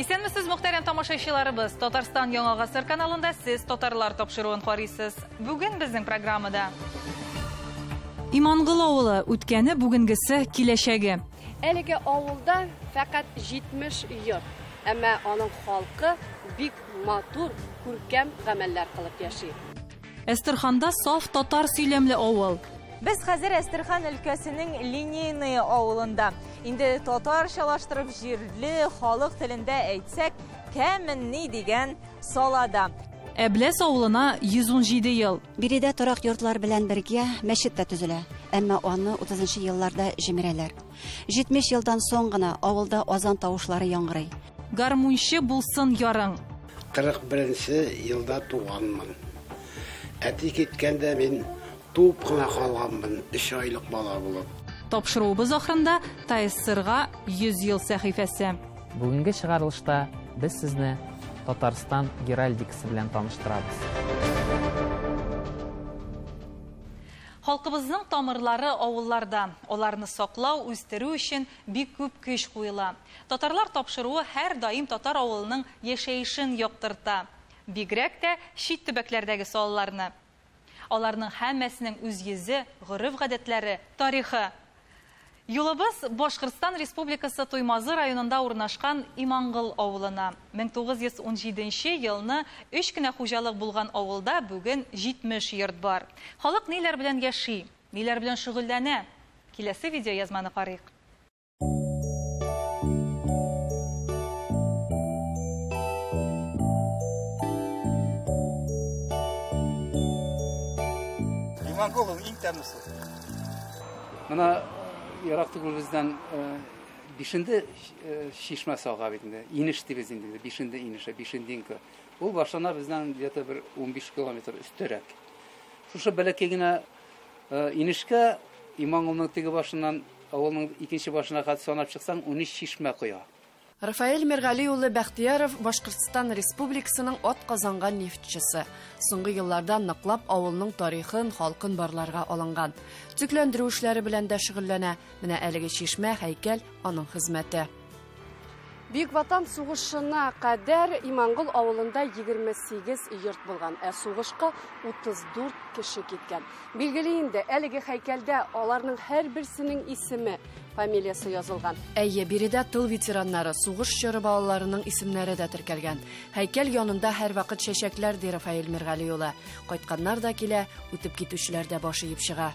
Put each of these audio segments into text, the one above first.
Исәнмесез, мөхтәрәм тамашачыларыбыз. Татарстан Яңа Гасыр каналында сез татарлар тапшыруын карыйсыз. Бүген безнең программада Имангол авылы үткәне, бүгенгесе, киләчәге. Әлеге авылда фәкать 70 йорт, әмма аның халкы бик матур, күркәм гамәлләр кылып яши. Әстерханда саф татар сөйләмле авыл. Без хәзер Әстерхан өлкәсенең Линейный авылында. Инде татарчалаштырып җирле халык телендә әйтсәк, Кәменни дигән салада. Әбләс авылына 117 ел. Биредә торак йортлар белән бергә мәчет тә төзелә, әмма аны 30 елларда җимерәләр. 70 елдан соң гына авылда азан тавышлары яңгырый. Гармунчы булсын ярың. 41 елда туганмын. Әти киткәндә мин туып кына калганмын, 3 айлык бала булып. Тапшыруыбыз ахырында ТАССРга 100 ел сәхифәсе. Бүгенге чыгарылышта без сезне Татарстан геральдикасы белән таныштырабыз. Халкыбызның тамырлары авылларда. Аларны саклау, үстерү өчен бик күп көч куела. Татарлар тапшыруы һәр даим татар авылының яшәешен яктырта. Бигрәк тә чит төбәкләрдәге салаларны. Аларның һәммәсенең үз йөзе, гореф-гадәтләре, тарихы. Юлыбыз Башкортстан Республикасы Туймазы районында урнашкан Имангол авылына. 1917 елны 3 кенә хуҗалык булган авылда бүген 70 йорт бар. Халык ниләр белән яши, ниләр белән шөгыльләнә? Киләсе видеоязманы карыйк. Имангол иң тәмлесе. Менә ерак түгел бездән Бишенде чишмәсе ага бит инде. Инеш дибез инде, Бишенде инеше, Бишендинка. Ул башлана бездән где-то бер 15 километр өстәрәк. Шушы бәләкәй генә инешкә Иманголның теге башыннан авылның икенче башына кадәр санап чыксаң, 13 чишмә коя. Рафаэль Миргали улы Бәхтияров Башкортстан Республикасының атказанган нефтчесе. Соңгы елларда ныклап авылның тарихын, халкын барларга алынган. Төзекләндерү эшләре белән дә шөгыльләнә. Менә әлеге чишмә, һәйкәл аның хезмәте. Бөек Ватан сугышына кадәр Имангол авылында 28 йорт булган, ә сугышка 34 кеше киткән. Билгеле инде, әлеге һәйкәлдә аларның һәрберсенең исеме, фамилиясе язылган. Әйе, биредә тыл ветераннары, сугыш чоры балаларының исемнәре дә теркәлгән. Һәйкәл янында һәрвакыт чәчәкләр, ди Рафаэль Миргали улы. Кайтканнар да килә, үтеп китүчеләр дә баш иеп чыга.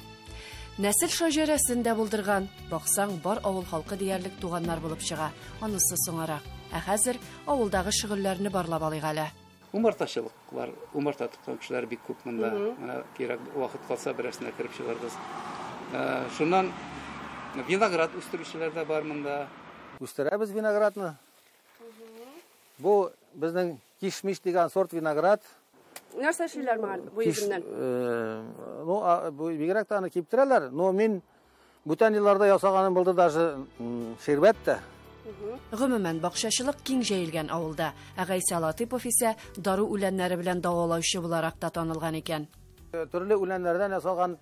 Нәсел шәҗәрәсен дә булдырган. Баксаң, бар авыл халкы диярлек туганнар булып чыга. Анысы соңарак. Ә хәзер авылдагы шөгыльләрне барлап алыйк әле. Умартачылык бар. Умарта тоткан кешеләр бик күп монда. Менә кирәк вакыт калса берәрсенә кереп чыгарбыз. Шуннан виноград үстерүчеләр дә бар монда. Үстерәбез виноградны. Бу безнең кишмиш дигән сорт виноград. Нәрсә эшлиләр моңа бу йөзеннән? Ну, бу бигрәк тә аны киптерәләр, но мин бүтән елларда ясаганым булды даже ширбәт тә. Гомумән, бакчачылык киң җәелгән авылда. Ә Гайсә Латыпов исә дару үләннәре белән дәвалаучы буларак та танылган икән. Төрле үләннәрдән ясалган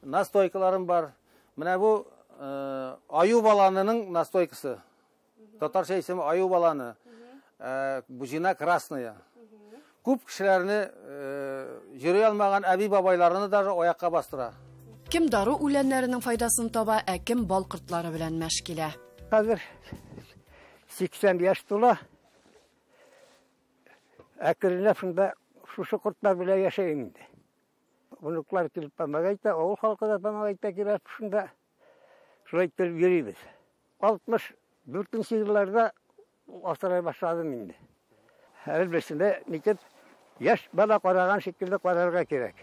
настойкаларым бар. Менә бу аю баланының настойкасы. Татарча исеме аю баланы. Бузина красная. Күп кешеләрне йөри алмаган әби бабайларны даже аякка бастыра. Кем дару үләннәренең файдасын таба, ә кем бал кортлары белән мәш килә. Хәзер 80 яшь тула. Әкренләп шунда шушы кортлар белән яшәйм инде. Внуклар килеп помогать итә, авыл халкы да помогать итә килә шунда. Шулай итеп йөрибез. 64 елларда асрай башладым инде. Һәрберсендә нитеп яшь бала караган шикелле карарга кирәк.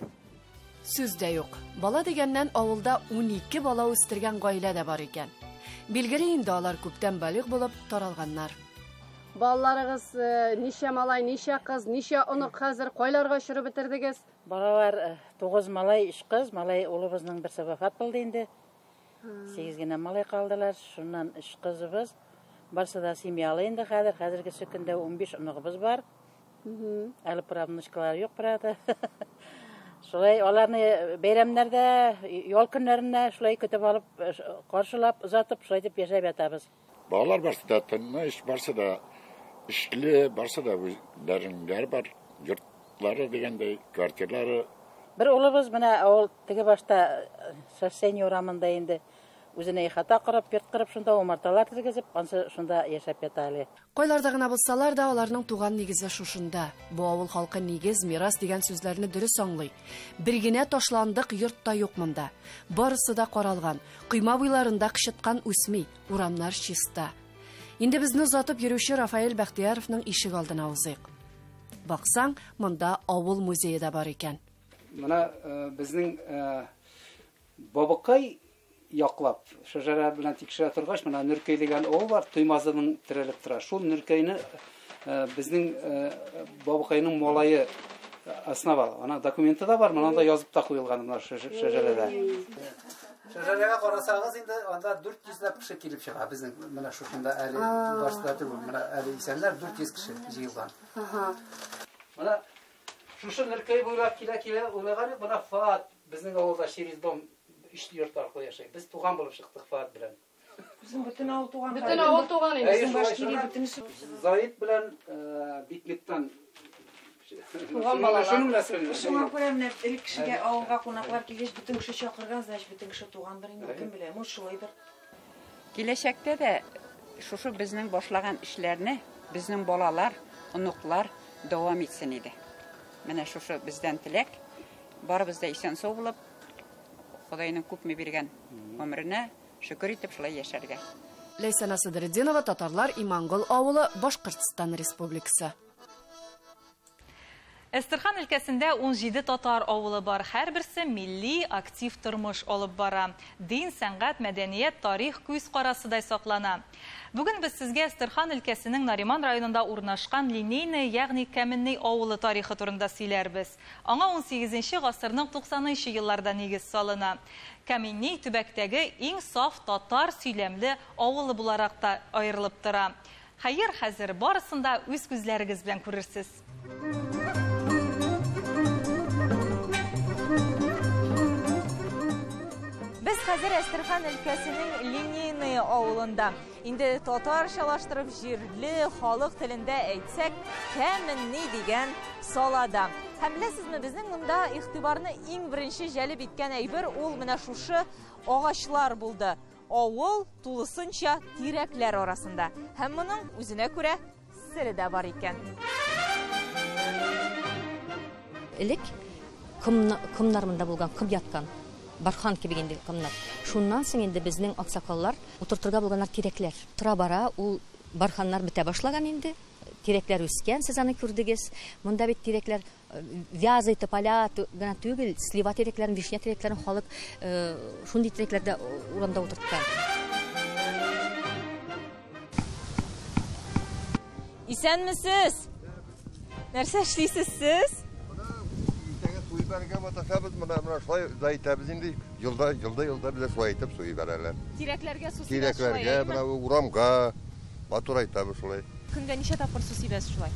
Сүз дә юк. Бала дигәннән авылда 12 бала үстергән гаилә дә бар икән. Билгеле инде алар күптән балигъ булып таралганнар. Балаларыгыз ничә малай, ничә кыз, ничә онык хәзер кайларга очырып бетердегез? Балалар 9 малай, 3 кыз. Малай улыбызның берсе вафат булды инде. 8 генә малай калдылар. Шуннан 3 кызыбыз. Барсы да семьялы инде хәзер. Хәзерге көндә 15 оныгыбыз бар. Әле правнучкалар юк, правда. Шулай аларны бәйрәмнәрдә, ял көннәрендә шулай көтеп алып, каршылап, озатып, шулай дип яшәп ятабыз. Балалар барсы да тыныч, барсы да Эшле, барсы да үзләренең өйләре бар, йортлары дигәндәй, квартирлары. Бер улыбыз менә авыл теге башта Шоссейный урамында инде үзенә ихата корып, йорт корып, шунда умарталар тергезеп, ансы шунда яшәп ята әле. Кайларда гына булсалар да, аларның туган нигезе шушында. Бу авыл халкы нигез, мирас дигән сүзләрне дөрес аңлый. Бер генә ташландык йорт та юк монда. Барысы да каралган. Койма буйларында кычыткан үсми, урамнар чиста. Инде безне озатып йөрүче Рафаэль Бәхтияровның ишек алдына узыйк. Баксаң, монда авыл музее да бар икән. Менә безнең бабакай яклап, шәҗәрә белән тикшерә торгач, менә Нөркәй дигән авыл бар, Туймазының терәлеп тора. Шул Нөркәйне безнең бабакайның малае основал. Ана документы да бар, моны да язып та куелган менә шәҗәрәдә. Шәҗәрәгә карасагыз инде анда 400 ләп кеше килеп чыга. Безнең менә шушында әле башта түгел, менә әле исәннәр 400 кеше җыелган. Менә шушы Нөркәй буйлап килә-килә уйлаган, менә Фаат безнең авылда через дом өч йорт аркылы яшәй. Без туган булып чыктык Фаат белән. Безнең бөтен авыл туган. Бөтен авыл туган инде. Безнең башкири бөтенесе. Заид белән Бикметтан Туган балалар. Шуның нәселе. Шуңа күрә менә элек кешегә авылга кунаклар килгәч, бөтен кеше чакырган, значит, бөтен кеше тугандыр инде, кем белә, может, шулайдыр. Киләчәктә дә шушы безнең башлаган эшләрне безнең балалар, оныклар дәвам итсен иде. Менә шушы бездән теләк, барыбыз да исән-сау булып, Ходайның күпме биргән гомеренә шөкер итеп шулай яшәргә. Ләйсәнә Садретдинова, Татарлар Имангол авылы, Башкортстан Республикасы. Әстерхан өлкәсендә 17 татар авылы бар. Һәрберсе милли актив тормыш алып бара. Дин, сәнгать, мәдәният, тарих күз карасыдай саклана. Бүген без сезгә Әстерхан өлкәсенең Нариман районында урнашкан Линейный, ягъни Кәменный авылы тарихы турында сөйләрбез. Аңа 18 гасырның 90 елларда нигез салына. Кәменный төбәктәге иң саф татар сөйләмле авылы буларак та аерылып тора. Хәер, хәзер барысын да үз күзләрегез белән күрерсез. Без хәзер Әстерхан өлкәсенең Линейный авылында. Инде татарчалаштырып җирле халык телендә әйтсәк, Кәменни дигән салада. Һәм беләсезме, безнең монда игътибарны иң беренче җәлеп иткән әйбер ул менә шушы агачлар булды. Авыл тулысынча тирәкләр арасында. Һәм моның үзенә күрә сере дә бар икән. Элек комнар монда булган, ком яткан. Бархан кебек инде комнар. Шуннан соң инде безнең аксакаллар утыртырга булганнар тирәкләр. Тора-бара ул барханнар бетә башлаган инде. Тирәкләр үскән, сез аны күрдегез. Монда бит тирәкләр вязы, тополя гына түгел, слива тирәкләрен, вишня тирәкләрен халык шундый тирәкләрдә урамда утырткан. Исәнмесез? Нәрсә эшлисез сез? Суйбәргә маташабыз, менә шулай да итәбез инде. Елда, елда, елда безгә шулай итеп су ибәрәләр. Тирәкләргә су сибәсез шулай, Тирәкләргә, әйеме? менә урамга матур итәбез шулай. Көнгә ничә тапкыр су сибәсез шулай?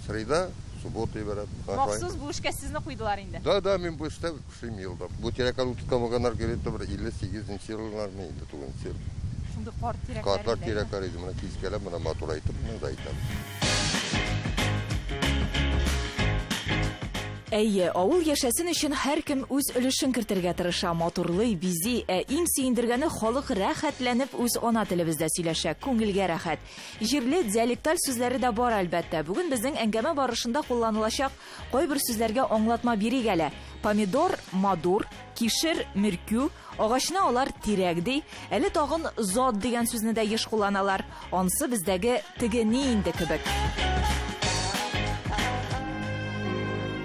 Среда, суббота ибәрәбез. Махсус бу эшкә сезне куйдылар инде. Да, да, мин бу эштә эшлим елда. Бу тирәкләр утырткан булганнар килеп бер 58 еллармы инде, тугызынчы ел. Шундый карт тирәкләр Картлар инде, әйеме? тирәкләр иде, менә кискәләп, менә матур итеп, менә да итәбез. Әйе, авыл яшәсен өчен һәркем үз өлешен кертергә тырыша, матурлый, бизи, ә иң сөендергәне халык рәхәтләнеп үз ана телебездә сөйләшә, күңелгә рәхәт. Җирле диалекталь сүзләре дә бар әлбәттә. Бүген безнең әңгәмә барышында кулланылачак кайбер сүзләргә аңлатма бирик әле. Помидор, мадур, кишер, мөркү, агачны алар тирәк ди, әле тагын зат дигән сүзне дә еш кулланалар. Ансы бездәге теге ни инде кебек.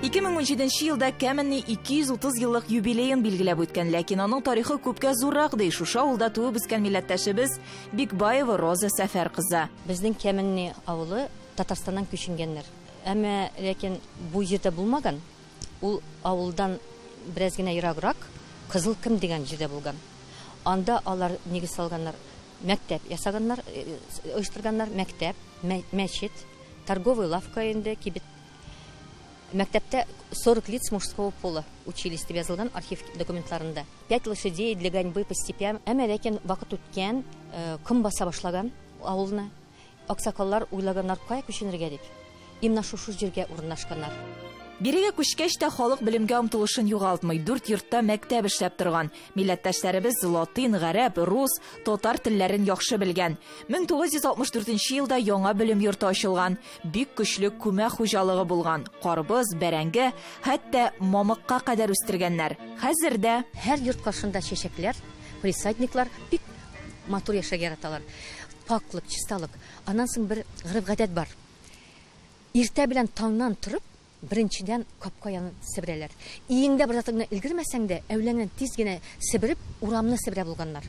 2017 елда Кәменни 230 еллык юбилеен билгеләп үткән, ләкин аның тарихы күпкә зуррак ди. Шушы авылда туып үскән милләттәшебез Бикбаева Роза Сәфәр кызы. Безнең Кәменни авылы Татарстаннан күченгәннәр. Әмма ләкин бу җирдә булмаган. Ул авылдан бераз генә ераграк Кызыл Кем дигән җирдә булган. Анда алар нигез салганнар, мәктәп ясаганнар, оештырганнар, мәктәп, мәчет, торговый лавка инде, кибет. Мәктәптә 40 лиц мужского пола учились дип язылган архив документларында. 5 лошадей для гоньбы по степям. Әмма ләкин вакыт үткән, ком баса башлаган авылны. Аксакаллар уйлаганнар, кая күченергә дип. Именно шушы җиргә урнашканнар. Бирегә күчкәч тә халык белемгә омтылышын югалтмый. Дүрт йортта мәктәп эшләп торган. Милләттәшләребез латин, гарәп, рус, татар телләрен яхшы белгән. 1964 елда яңа белем йорты ачылган. Бик көчле күмәк хуҗалыгы булган. Карбыз, бәрәңге, хәтта мамыкка кадәр үстергәннәр. Хәзер дә һәр йорт каршында чәчәкләр, палисадниклар, бик матур яшәргә яраталар. Пакьлык, чисталык. Аннан соң бер гореф-гадәт бар. Иртә белән таңнан торып, беренчедән капка янын себерәләр. Өеңдә бер затыңны өлгермәсәң дә, әүләңнән тиз генә себереп, урамны себерә булганнар.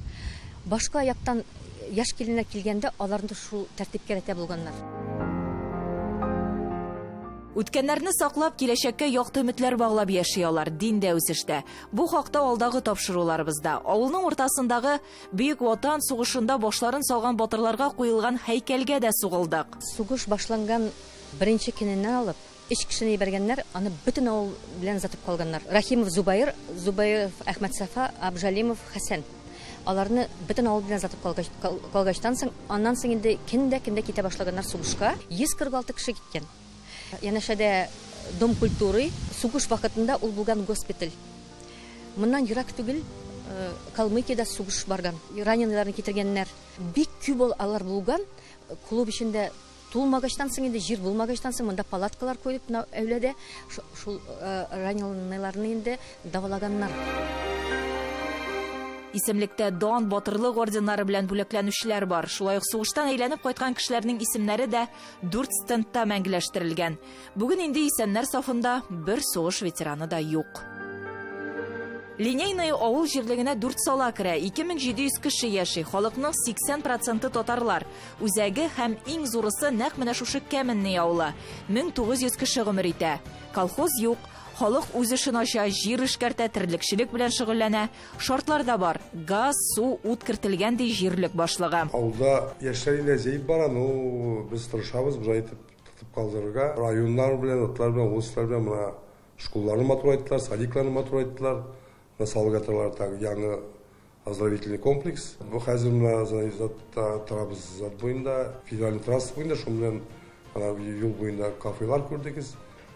Башка яктан яшь киленнәр килгәндә, аларны шул тәртипкә рәтә булганнар. Үткәннәрне саклап, киләчәккә якты өметләр баглап яши алар, дин дә үсештә. Бу хакта алдагы тапшыруларыбызда. Авылның уртасындагы Бөек Ватан сугышында башларын салган батырларга куелган һәйкәлгә дә сугылдык. Сугыш башланган беренче көненнән алып, өч кешене җибәргәннәр, аны бөтен авыл белән озатып калганнар. Рахимов Зубаир, Зубаиров Әхмәтсафа, Абжалимов Хәсән. Аларны бөтен авыл белән озатып калгачтан соң, аннан соң инде көн дә китә башлаганнар сугышка. 146 кеше киткән. Янәшәдә Дом культуры, сугыш вакытында ул булган госпиталь. Моннан ерак түгел Калмыкиядә сугыш барган. Раненыйларны китергәннәр. Бик күп алар булган. Клуб эчендә тулмагачтан соң инде, җир булмагачтан соң, монда палаткалар куеп, менә әүләдә шул раненыйларны инде дәвалаганнар. Исемлектә дан, батырлык орденнары белән бүләкләнүчеләр бар. Шулай ук сугыштан әйләнеп кайткан кешеләрнең исемнәре дә дүрт стендта мәңгеләштерелгән. Бүген инде исәннәр сафында бер сугыш ветераны да юк. Линейный авыл җирлегенә дүрт сала керә, 2700 кеше яши, халыкның 80% татарлар. Үзәге һәм иң зурысы нәкъ менә шушы Кәменный авылы. 1900 кеше гомер итә. Колхоз юк, халык үз эшен ача, җир эшкәртә, терлекчелек белән шөгыльләнә. Шартлар да бар. Газ, су, ут кертелгән, ди җирлек башлыгы. Авылда яшьләр инде әзәеп бара, но без тырышабыз болай итеп тотып калдырырга. Районнар белән, атлар белән, областьлар белән менә школаларны матурайттылар, садикларны матурайттылар. Салып так яңа оздоровительный комплекс. Бу хәзер менә торабыз зат буенда, федеральный трасса буенда, шуның белән ана юл буенда кафелар күрдегез,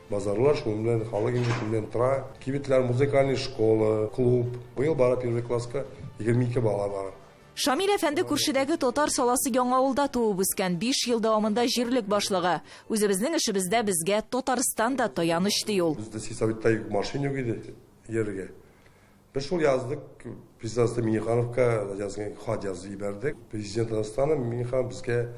базарлар, шуның белән халык инде шуның белән тора. Кибетләр, музыкальный школа, клуб. Быел бара первый класска 22 бала бара. Шамил әфәнде күршедәге татар саласы Яңавылда туып үскән, 5 ел дәвамында җирлек башлыгы. Үзебезнең эшебездә безгә Татарстан да таяныч, ди ул. Бездә сельсоветта машина юк иде йөрергә. Без шул яздык, президент Миннихановка язган хат язып җибәрдек. Президент Татарстана Минниханов безгә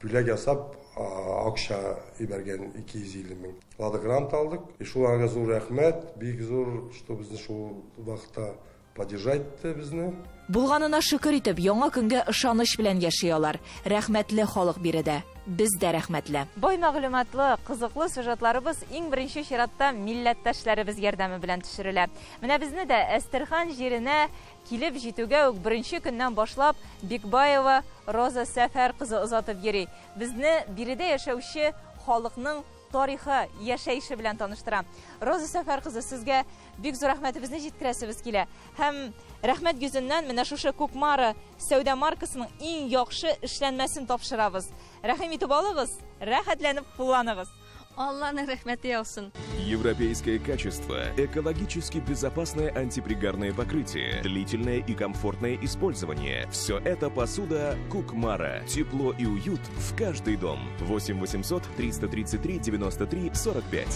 бүләк ясап акча җибәргән 250 мең. Лада Гранта алдык. И шул аңа зур рәхмәт, бик зур, что безне шул вакытта поддержать итте безне. Булганына шөкер итеп, яңа көнгә ышаныч белән яши алар. Рәхмәтле халык биредә. Без дә рәхмәтле. Бай мәгълүматлы, кызыклы сюжетларыбыз иң беренче чиратта милләттәшләребез ярдәме белән төшерелә. Менә безне дә Әстерхан җиренә килеп җитүгә үк беренче көннән башлап Бикбаева Роза Сәфәр кызы озатып йөри. Безне биредә яшәүче халыкның тарихы, яшәеше белән таныштыра. Роза Сәфәр кызы, сезгә бик зур рәхмәтебезне җиткерәсебез килә. Һәм рәхмәт йөзеннән менә шушы Кукмара сәүдә маркасының иң яхшы эшләнмәсен тапшырабыз. Рәхим итеп алыгыз, рәхәтләнеп кулланыгыз. Алланың рәхмәте яусын. Европейское качество, экологически безопасное антипригарное покрытие, длительное и комфортное использование. Все это посуда Кукмара. Тепло и уют в каждый дом. 8 800 333 93 45.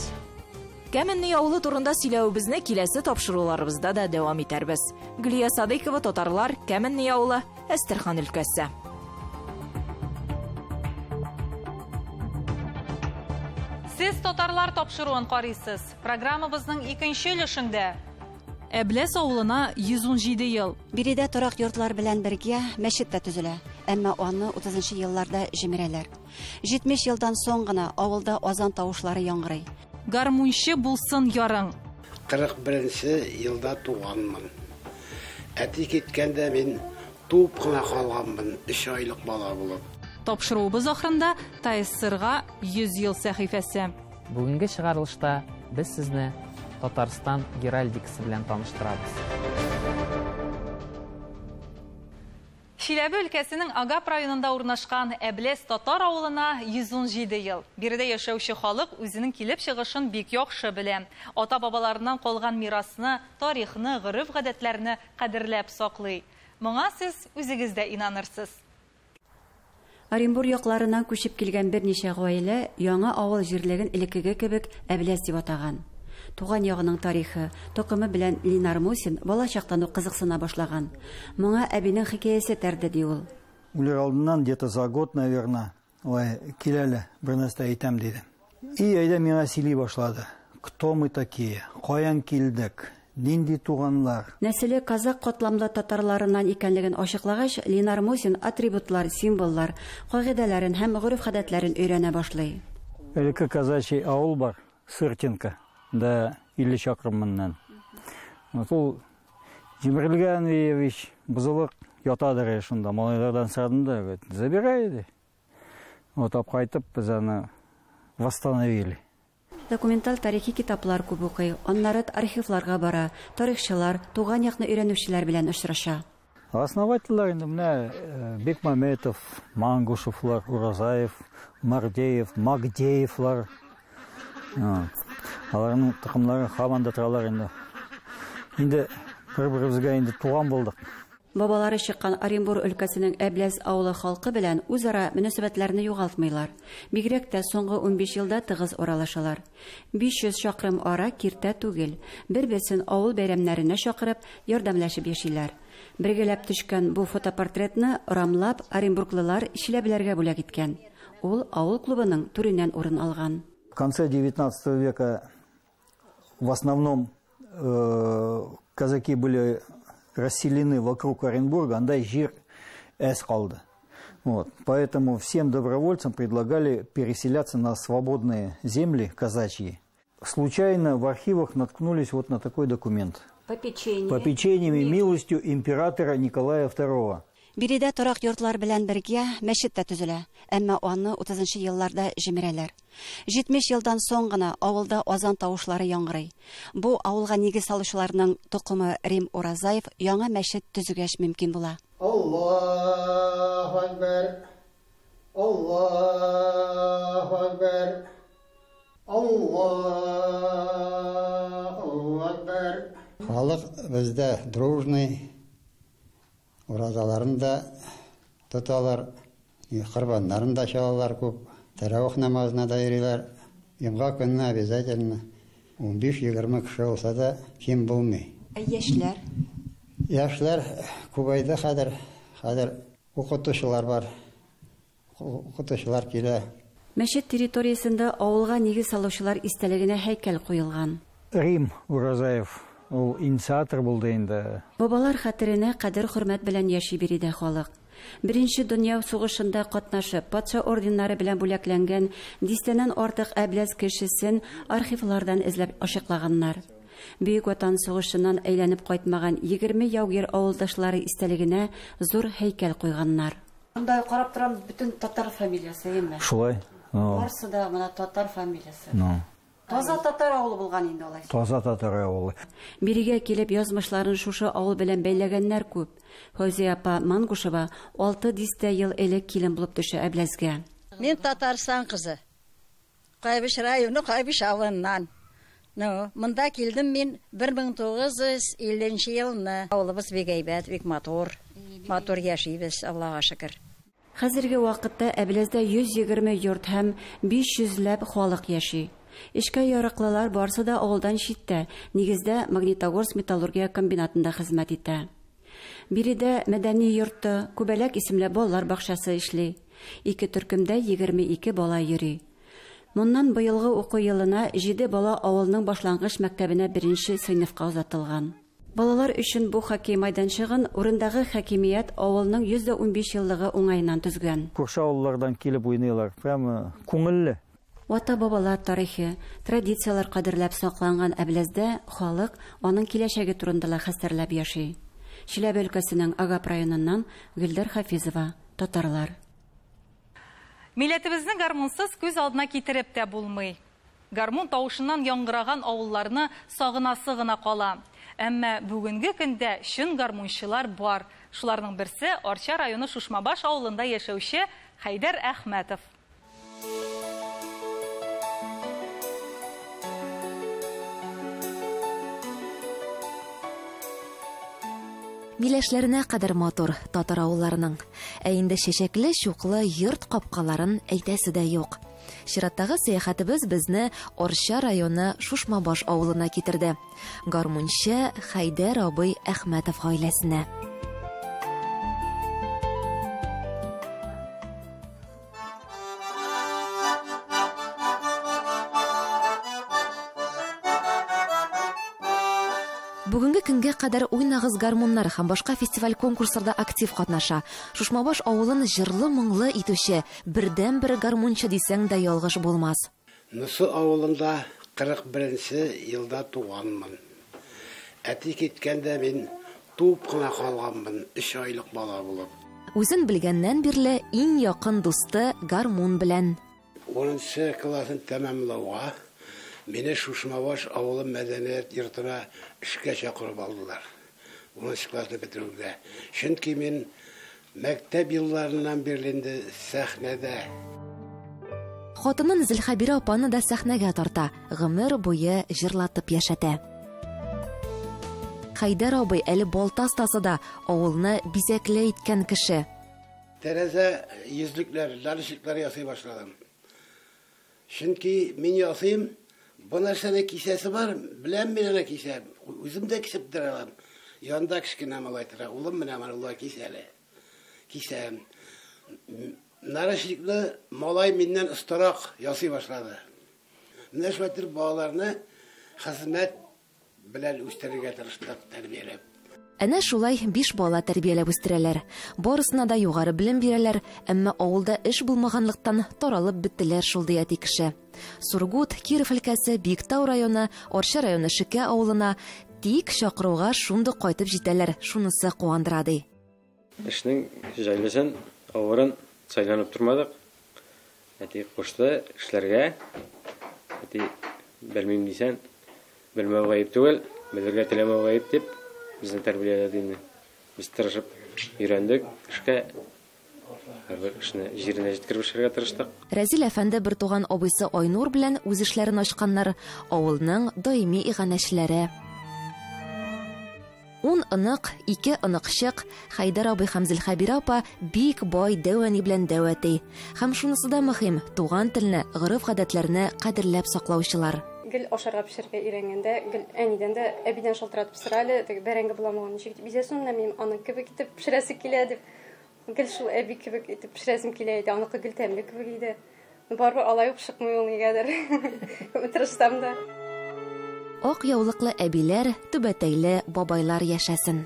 Кәменный авылы турында сөйләвебезне киләсе тапшыруларыбызда да дәвам итәрбез. Гөлия Садыйкова, татарлар, Кәменный авылы, Әстерхан өлкәсе. Сез татарлар тапшыруын карыйсыз. Программабызның икенче өлешендә Әбләс авылына 117 ел. Биредә торак йортлар белән бергә мәчет тә төзелә, әмма аны 30 елларда җимерәләр. 70 елдан соң гына авылда азан тавышлары яңгырый. Гармунчы булсын ярың. 41 елда туганмын. Әти киткәндә мин туып кына калганмын, 3 айлык бала булып. Тапшыруыбыз ахырында ТАССРга 100 ел сәхифәсе. Бүгенге чыгарылышта без сезне Татарстан геральдикасы белән таныштырабыз. Чиләбе өлкәсенең Агап районында урнашкан Әбләз татар авылына 117 ел. Биредә яшәүче халык үзенең килеп чыгышын бик яхшы белә. Ата-бабаларыннан калган мирасны, тарихны, гореф-гадәтләрне кадерләп саклый. Моңа сез үзегез дә инанырсыз. Оренбур якларыннан күчеп килгән берничә гаилә яңа авыл җирлеген элеккеге кебек Әбләз дип атаган. Туган ягының тарихы, токымы белән Линар Мусин бала чактан ук кызыксына башлаган. Моңа әбинең хикәясе этәрде, ди ул. Үлер алдыннан, где-то за год, наверно, ой, кил әле, бер нәрсә әйтәм, диде. И әйдә миңа сөйли башлады. Кто мы такие, каян килдек, нинди туганнар. Нәселе казак катламлы татарларыннан икәнлеген ачыклагач, Линар Мусин атрибутлар, символлар, кагыйдәләрен һәм гореф-гадәтләрен өйрәнә башлый. Элекке казачий авыл бар, Сыртинка да 50 чакрым моннан. Вот ул җимерелгән вич, бозылык ятадыр әле шунда. Малайлардан сорадым да, говорит, забирай иде. Вот алып кайтып, без аны восстановили. Документаль тарихи китаплар күп укый, аннары архивларга бара, тарихчылар, туган якны өйрәнүчеләр белән очраша. Основательләр инде менә э, Бекмаметов, Мангушевлар, Уразаев, Мардеев, Магдеевлар. Аларның токымнары һаман да торалар инде. Инде бер-беребезгә инде туган булдык. Бабалары чыккан Оренбур өлкәсенең Әбләз авылы халкы белән үзара мөнәсәбәтләрне югалтмыйлар. Бигрәк тә соңгы 15 елда тыгыз аралашалар. 500 чакрым ара киртә түгел. Бер-берсен авыл бәйрәмнәренә чакырып, ярдәмләшеп яшиләр. Бергәләп төшкән бу фотопортретны рамлап оренбурглылар чиләбеләргә бүләк иткән. Ул авыл клубының түреннән урын алган. В конце XIX века в основном э, казаки были расселены вокруг Оренбурга, анда җир әз калды. Вот. Поэтому всем добровольцам предлагали переселяться на свободные земли казачьи. Случайно в архивах наткнулись вот на такой документ. Попечение. Попечением и милостью императора Николая II. Биредә торак йортлар белән бергә мәчет тә төзелә, әмма аны 30 нчы елларда җимерәләр. 70 елдан соң гына авылда азан тавышлары яңгырый. Бу авылга нигез салучыларның токымы Рим Уразаев яңа мәчет төзегәч мөмкин була. Аллаһу әкбәр! Аллаһу әкбәр! Аллаһу әкбәр! Халык бездә дружный, уразаларын да тоталар, корбаннарын да чалалар күп, тәравих намазына да йөриләр. Йомга көнне обязательно 15-20 кеше булса да ким булмый. Ә яшьләр? Яшьләр күбәйде хәзер. Хәзер укытучылар бар. Укытучылар килә. Мәчет территориясендә авылга нигез салучылар истәлегенә һәйкәл куелган. Рим Уразаев ул инициатор булды инде. Бабалар хәтеренә кадер-хөрмәт белән яши биредә халык. Беренче дөнья сугышында катнашып, патша орденнары белән бүләкләнгән дистәнән артык әбләз кешесен архивлардан эзләп ачыклаганнар. Бөек Ватан сугышыннан әйләнеп кайтмаган 20 яугир авылдашлары истәлегенә зур һәйкәл куйганнар. Монда карап торам, бөтен татар фамилиясе, әйеме? Шулай. Барысы да менә татар фамилиясе. Ну. Таза татар авылы булган инде алайса. Таза татар авылы. Бирегә килеп язмышларын шушы авыл белән бәйләгәннәр күп. Фәүзия апа Мангушева алты дистә ел элек килен булып төшә Әбләзгә. Мин Татарстан кызы. Кайбыч районы Кайбыч авылыннан. Ну, монда килдем мин 1950 нче елны. Авылыбыз бик әйбәт, бик матур. Матур яшибез, Аллага шөкер. Хәзерге вакытта Әбләздә 120 йорт һәм 500 ләп халык яши. Эшкә яраклылар барсы да авылдан читтә, нигездә Магнитогорск металлургия комбинатында хезмәт итә. Биредә мәдәни йорты, Күбәләк исемле балалар бакчасы эшли. Ике төркемдә 22 бала йөри. Моннан быелгы уку елына җиде бала авылның башлангыч мәктәбенә беренче сыйныфка озатылган. Балалар өчен бу хоккей майданчыгын урындагы хакимият авылның 115 еллыгы уңаеннан төзгән. Күрше авыллардан килеп уйныйлар. Прямо күңелле. Ата-бабалар тарихы, традицияләр кадерләп сакланган Әбләздә халык аның киләчәге турында ла хәстәрләп яши. Чиләбе өлкәсенең Агап районыннан Гөлдәр Хафизова, Татарлар. Милләтебезне гармунсыз күз алдына китереп тә булмый. Гармун тавышыннан яңгыраган авылларны сагынасы гына кала. Әмма бүгенге көндә чын гармунчылар бар. Шуларның берсе Арча районы Шушмабаш авылында яшәүче Хәйдәр Әхмәтов. Миләшләренә кадәр матур татар авылларының. Ә инде чәчәкле, чуклы йорт капкаларын әйтәсе дә юк. Чираттагы сәяхәтебез безне Арча районы Шушмабаш авылына китерде. Гармунчы Хәйдәр абый Әхмәтов гаиләсенә. Бүгенге көнгә кадәр Уйнагыз гармуннар һәм башка фестиваль-конкурсларда актив катнаша. Шушмабаш авылын җырлы-моңлы итүче бердәнбер гармунчы дисәң дә ялгыш булмас. Носы авылында 41 елда туганмын. Әти киткәндә мин туып кына калганмын, 3 айлык бала булып. Үзен белгәннән бирле иң якын дусты гармун белән. 10 классын тәмамлауга мине Шушмабаш авылы мәдәният йортына эшкә чакырып алдылар. 10 классны бетерүгә. Чөнки мин мәктәп елларыннан бирле инде сәхнәдә. Хатынын Зөлхәбирә апаны да сәхнәгә тарта, гомер буе җырлатып яшәтә. Хәйдәр абый әле балта остасы да, авылны бизәкле иткән кеше. Тәрәзә йөзлекләр, лалешниклар ясый башладым. Чөнки мин ясыйм, бу нәрсәне кисәсе бар, беләм мин аны кисәм, үзем дә кисеп тора алам. Янда кечкенә малай тора, улым менә моны улай кис әле. Кисәм. Нарочникны малай миннән остарак ясый башлады. Менә шулай итеп балаларны хезмәт белән үстерергә тырыштык, тәрбияләп. Әнә шулай 5 бала тәрбияләп үстерәләр. Барысына да югары белем бирәләр, әмма авылда эш булмаганлыктан таралып беттеләр шул, ди әти кеше. Сургут, Киров өлкәсе, Биектау районы, Арча районы Шекә авылына тик чакыруга шундук кайтып җитәләр, шунысы куандыра, ди. Эшнең җайлысын, авырын сайланып тормадык. Әти кушты эшләргә. Әти белмим дисән, белмәү гаеп түгел, белергә теләмәү гаеп дип безне тәрбияләде инде. Без тырышып өйрәндек эшкә. Һәрбер эшне җиренә җиткереп эшләргә тырыштык. Рәзил әфәнде бер туган абыйсы Айнур белән үз эшләрен ачканнар, авылның даими иганәчеләре. 10 онык, 2 оныкчык, Хәйдәр абый һәм Зөлхәбирә апа бик бай дәү әни белән дәү әти. Һәм шунысы да мөһим, туган телне, гореф-гадәтләрне кадерләп саклаучылар. Гел ашарга пешерергә өйрәнгәндә, гел әнидән дә, әбидән шалтыратып сора әле, теге бәрәңге буламаган ничек итеп бизәсең, менә минем аның кебек итеп пешерәсе килә дип. Гел шул әби кебек итеп пешерәсем килә иде, аныкы гел тәмле кебек иде. Барыбер алай ук чыкмый ул нигәдер. Күпме тырышсам да. Ак яулыклы әбиләр, түбәтәйле бабайлар яшәсен.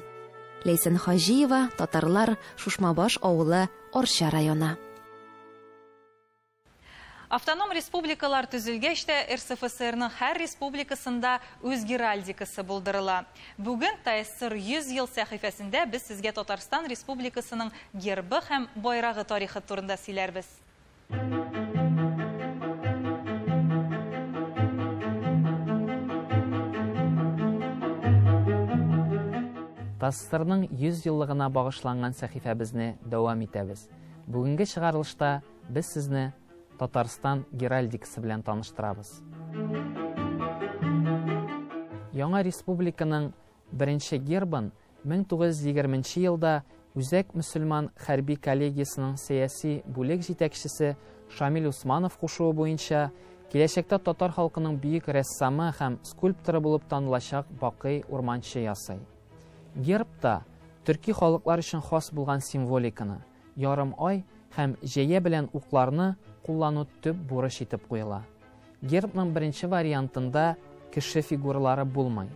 Ләйсән Хаҗиева, Татарлар, Шушмабаш авылы, Арча районы. Автоном республикалар төзелгәч тә РСФСРның һәр республикасында үз геральдикасы булдырыла. Бүген ТАССР 100 ел сәхифәсендә без сезгә Татарстан Республикасының гербы һәм байрагы тарихы турында сөйләрбез. ТАССРның 100 еллыгына багышланган сәхифәбезне дәвам итәбез. Бүгенге чыгарылышта без сезне Татарстан геральдикасы белән таныштырабыз. Яңа республиканың беренче гербын 1920 елда Үзәк мөселман хәрби коллегиясенең сәяси бүлек җитәкчесе Шамил Усманов кушуы буенча киләчәктә татар халкының бөек рәссамы һәм скульпторы булып танылачак Бакый Урманчы ясый. Гербта төрки халыклар өчен хас булган символиканы, ярым ай һәм җәя белән укларны куллану төп бурыч итеп куела. Гербның беренче вариантында кеше фигуралары булмый,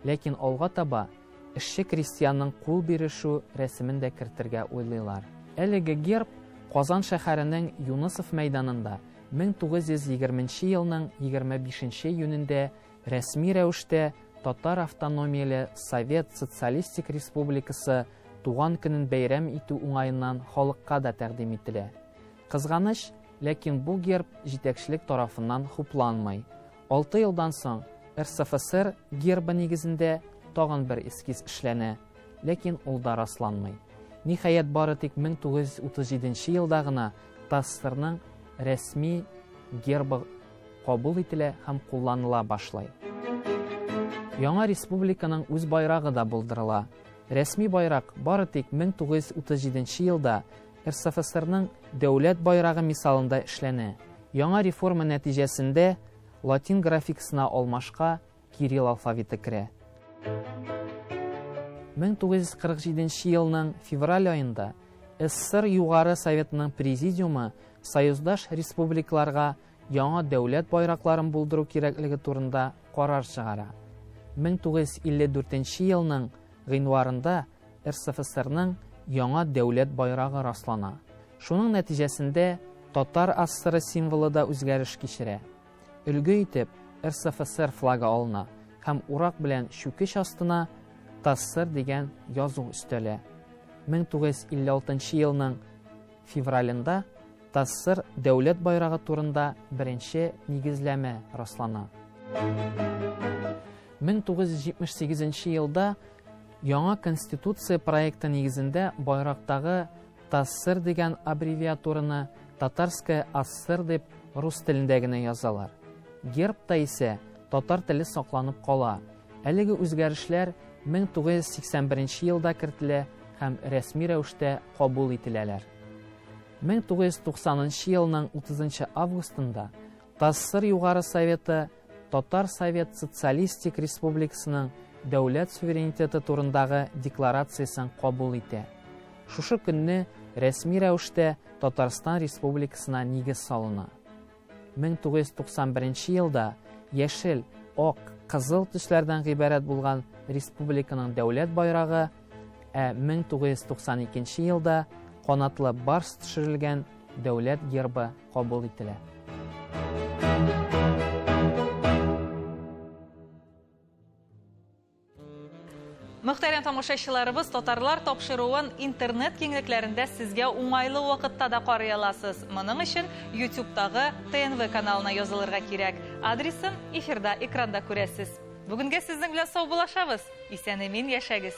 ләкин алга таба эшче крестьянның кул бирешү рәсемен дә кертергә уйлыйлар. Әлеге герб Казан шәһәренең Юнысов мәйданында 1920 елның 25 июнендә рәсми рәвештә Татар автономияле Совет Социалистик Республикасы туган көнен бәйрәм итү уңаеннан халыкка да тәкъдим ителә. Кызганыч, ләкин бу герб җитәкчелек тарафыннан хупланмый. 6 елдан соң РСФСР гербы нигезендә тагын бер эскиз эшләнә, ләкин ул да расланмый. Ниһаять, бары тик 1937 елда гына ТАССРның рәсми гербы кабул ителә һәм кулланыла башлый. Яңа республиканың үз байрагы да булдырыла. Рәсми байрак бары тик 1937 елда РСФСРның дәүләт байрагы мисалында эшләнә. Яңа реформа нәтиҗәсендә латин графикасына алмашка кирилл алфавиты керә. 1947 елның февраль аенда СССР Югары Советының президиумы союздаш республикаларга яңа дәүләт байракларын булдыру кирәклеге турында карар чыгара. 1954 елның гыйнварында РСФСРның яңа дәүләт байрагы раслана. Шуның нәтиҗәсендә Татар АССРы символы да үзгәреш кичерә. Өлге итеп РСФСР флагы алына һәм урак белән чүкеч астына ТАССР дигән язу өстәлә. 1956 елның февралендә ТАССР дәүләт байрагы турында беренче нигезләмә раслана. 1978 елда яңа конституция проекты нигезендә байрактагы ТАССР дигән аббревиатураны Татарская АССР дип рус телендә генә язалар. Гербта исә татар теле сакланып кала. Әлеге үзгәрешләр 1981 елда кертелә һәм рәсми рәвештә кабул ителәләр. 1990 елның 30 августында ТАССР Югары Советы Татар Совет Социалистик Республикасының дәүләт суверенитеты турындагы декларациясен кабул итә. Шушы көнне рәсми рәвештә Татарстан Республикасына нигез салына. 1991 елда яшел, ак, кызыл төсләрдән гыйбарәт булган республиканың дәүләт байрагы, ә 1992 елда канатлы барс төшерелгән дәүләт гербы кабул ителә. Мөхтәрәм тамашачыларыбыз, татарлар тапшыруын интернет киңлекләрендә сезгә уңайлы вакытта да карый аласыз. Моның өчен YouTube'тагы ТНВ каналына язылырга кирәк. Адресын эфирда экранда күрәсез. Бүгенгә сезнең белән саубуллашабыз. Исән-имин яшәгез.